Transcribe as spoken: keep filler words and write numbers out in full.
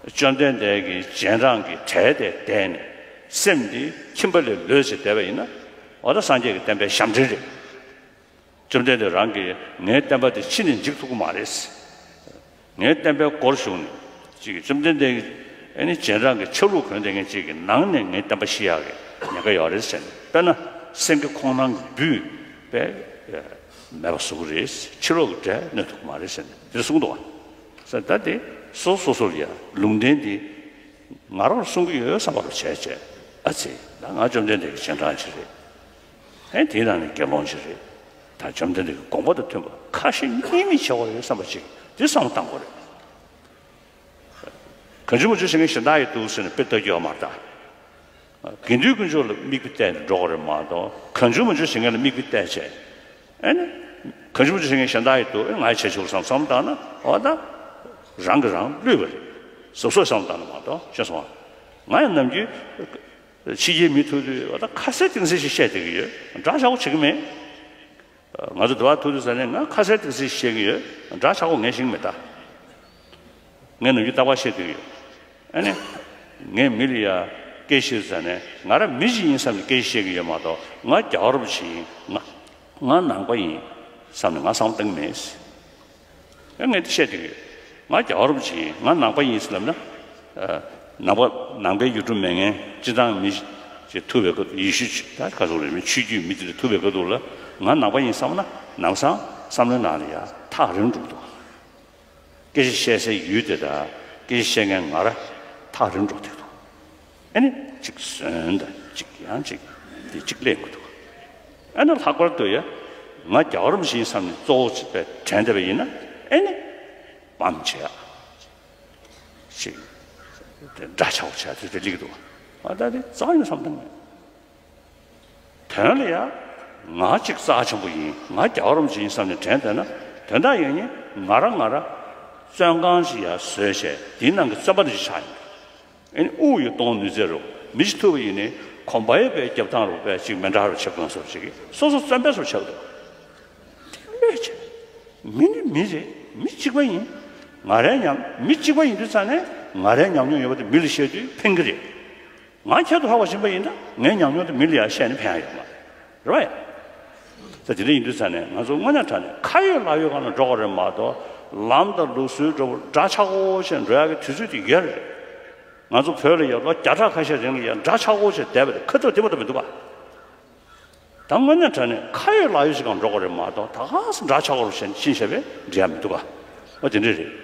བཅོམ་ལྡན་འདས་ཀྱིས་རྗེས་འབྲང་གི་གྲལ་དེར་བསྡད་ནས་སེམས་འདི་ཁྱིམ་པ་ལས་ལོས་བྱས་བསྡད་པ་ཡིན་ན། འོ་ད་སངས་རྒྱས་ཀྱི་བསྟན་པའི་ཞབས་འདྲེན་རེད། བཅོམ་ལྡན་འདས་རང་གིས་ངའི་བསྟན་པ་འདི་ཕྱི་ནས་འཇིག་ཐུབ་ཀྱི་མ་རེད། ངའི་བསྟན་པའི་སྒོར་ཞུགས་ནས་ཅིག་བཅོམ་ལྡན་འདས་ཀྱི་ཨ་ནི་རྗེས་འབྲང་གི་ཆ་ལུགས་གོན་བསྡད་མཁན་ཅིག་གི་ནང་ནས་ངའི་བསྟན་པ་ཤི་ཡག་གི་ཉེན་ཁ་ཡོད་རེད་ཟེར་ནས། དཔེར་ན་སེང་གེ་ཁོང་ནང་གི་སྦུལ་དཔེ་མེད་པ་བཟོ་གི་རེད། ཕྱི་ལོགས་ཀྱི་གྲལ་གནོན་ཐུབ་ཀྱི་མ་རེད་ཟེར་ནས་དེ་གསུངས་འདུག་བ། ཟེར་ད་དེ་སོ་སོ་སོ་ལ་ཡ་ལུང་བསྟན་འདི་ང་རང་ལ་གསུང་གི་ཡོད་བསམ་པ་རུ་བྱས་བྱས། ཨ་ཙི། ད་ང་བཅོམ་ལྡན་འདས་ཀྱི་རྗེས་འབྲང་ཅིག་རེད། ཨེ་དེའི་ནང་ནས་དགེ་སློང་ཅིག་རེད། ད་བཅོམ་ལྡན་འདས་ཀྱི་དགོངས་པ་དང་མཐུན་པ་ཁ་ཞེ་གཉིས་མེད་བྱེད་དགོས་རེད་བསམ་པ་ཅིག་དེ་བསམ་བློ་བཏང་དགོས་རེད། གང་བྱུང་མང་བྱུང་བྱེད་མཁན་གཞན་དག་ཡོད་འདུག་ཟེར་ནས་དཔེ་ལྟ་རྒྱུ་ཡོད་མ་རེད་ད། དགེ་འདུན་དཀོན་མཆོག་ལ་མིག་དཔེ་གཏད་ནས་འགྲོ་དགོས་རེད་མ་གཏོགས། གང་བྱུང་མང་བྱུང་བྱེད་མཁན་ལ་མིག་དཔེ་གཏད་བྱས། ཨེ་ནི། གང་བྱུང་མང་བྱུང་བྱེད་མཁན་གཞན་དག་ཡོད་འདུག་ཨེ་ང་ཡི་བྱས་ཆོག་བསམ་བསམ་བཏང་ན། འོ་ད། རང་གིས་རང་བསླུས་པ་རེད། གཟབ་གཟབ་བསམ་བཏང་ན་མ་གཏོགས། ཤེས་སོང་ང་། ང་ཡང་ནམ་རྒྱུན་ཕྱི་རྒྱལ་མི་ཐུག་དུས་འོ་ད་ཁ་གསལ་གཏིང་གསལ་ཞིག་བཤད་བསྡད་ཀྱི་ཡོད། འདྲ་ཆགས་པོ་བྱེད་ཀྱི་མེད། ང་ཚོ་འདི་བར་ཐུག་དུས་ཙ་ནས་ང་ཁ་གསལ་གཏིང་གསལ་བཤད་ཀྱི་ཡོད། འདྲ་ཆགས་པོ་ངས་ཤེས་ཀྱི་མེད་ད། ངས་ནམ་རྒྱུན་རྟག་པར་བཤད་བསྡད་ཀྱི་ཡོད། ཨ་ནི། ངས་མི་ལ་ཡ་སྐད་བཤད་དུས་ཙ་ནས་ང་རང་མི་ཞིག་ཡིན་བསམ་ནས་སྐད་བཤད་ཀྱི་ཡོད་མ་གཏོགས། ང་རྒྱལ་བ་རིན་པོ་ཆེ་ཡིན། ང་ང་ནང་པ་ཡིན་བསམ་ནས་ང་བསམ་བློ་གཏོང་གི་མེད། ཨ་ངས་དེ་བཤད་བསྡད་ཀྱི་ཡོད། ང་རྒྱལ་བ་རིན་པོ་ཆེ་ཡིན། ང་ནང་པ་ཡིན་ཟེར་ལབ་ན། ཨ། ནང་པ་ནང་པའི་ཡུལ་གྲུ་མེད་མཁན་སྤྱིར་བཏང་མི་ཞིག་ཐུག་པའི་སྐབས། ཡེ་ཤུ་ད་ག་ཚོད་རེད། མི་ཆོས་བརྒྱུད་མི་དེ་འདྲ་ཐུག་པའི་སྐབས་དུས་ལ་ང་ནང་པ་ཡིན་བསམ་ན་ལམ་སང་བསམ་བློའི་ནང་ལ་ཡ་ཐག་རིང་འགྲོ་འདུག་སྐད་ཆ་བཤད་སའི་ཡུལ་དེ་དང་སྐད་ཆ་བཤད་མཁན་ང་རང་ཐག་རིང་འགྲོ་བསྡད་འདུག་ཨ་ནི་གཅིག་ཟོན་དང་གཅིག་ཡང་གཅིག་དེ་གཅིག་ལེན་དགོས་འདུག་ཨ་ནི་ལྷག་པར་དུ་ཡ་ང་རྒྱལ་བ་རིན་པོ་ཆེ་ཡིན་བསམ་ནས་གཙོ་བོ་བྱས་པའི་དྲན་བསྡད་པ་ཡིན་ན། ཨ་ནི་བམ་བྱས་ཨ། ཅིག་དེ་འདྲ་ཆགས་པོ་བྱས་དུས་དེ་ལེགས་འདུག་ཨ་ད་དེ་རྩ་བ་ནས་བསམ་བཏང་མེད། དོན་ལ་ཡ། ང་གཅིག་རྩ་ཆེན་པོ་ཡིན། ང་རྒྱལ་བ་རིན་པོ་ཆེ་ཡིན་བསམ་ནས་དྲན་བསྡད་ན། དོན་དག་ཡིན་ནི་ང་རང་ང་རང་བཙོན་ཁང་ཞིག་ཡར་བཟོས་བྱས་དེའི་ནང་གི་བཙོན་པ་འདྲ་ཞིག་ཆགས་ཡིན། ཨ་ནི་དབུགས་ཡོད་གཏོང་ནུས་ཚད་རུ་མི་ཞིག་ཐུག་པ་ཡིན་ནི་གོམ་པ་ཡོད་པའི་རྒྱབ་ཐང་རུ་པས་ཅིག་མི་འདྲ་རུ་ཆགས་གང་སོགས་ཅིག་གིས་སོ་སོ་བཙོན་པའི་སོར་ཆགས་འདུག་དེ་ལོས་བྱེད། མི་ནི་མི་རེད། མི་གཅིག་པ་ཡིན། ང་རའི་ཉམས། མི་གཅིག་པ་ཡིན་དུས་ཙ་ནས་ང་རའི་ཉམས་མྱོང་ཡོད་པ་དེ་མི་ལ་བཤད་དུས་ཕན་གྱི་རེད། ང་ཁྱད་དུ་འཕགས་པ་ཡིན་པ་ཡིན་ན་ངའི་ཉམས་མྱོང་དེ་མི་ལ་ཡང་བཤད་ནས་ཕན་ཡ་ཡོད་མ་རེད། རེད་བ། ད་དེ་འདྲ་ཡིན་དུས་ཙ་ནས་ང་ཚོ་དངོས་གནས་དྲང་གནས་ཁ་ཡོད་ལག་ཡོད་སྒང་ལ་འགྲོ་དགོས་རེད་མ་གཏོགས། ལམ་དང་ལུགས་སྲོལ་འདྲ་པོ་འདྲ་ཆགས་པོ་བྱས་འགྲོ་ཡག་གི་དུས་ཚོད་དེ་ཡོད་རེད། ང་ཚོ་བོད་ལ་ཡ་ལོ་བརྒྱ་ཕྲག་ཁ་ཤས་རིང་ལ་ཡ་འདྲ་ཆགས་པོ་བྱས་བསྡད་པ་དེ་ཁ་ཐུག་བདེ་པོ་དང་མི་འདུག་ག་ད་དངོས་གནས་དྲང་གནས་ཁ་ཡོད་ལག་ཡོད་ཅིག་སྒང་འགྲོ་དགོས་རེད་མ་གཏོགས། ད་ག་སེ་འདྲ་ཆགས་པོ་བྱས་ཕྱིན་བྱས་པས་འགྲིག་ཡ་མི་འདུག་ག་ཨོ་དེ་འདྲ་རེད།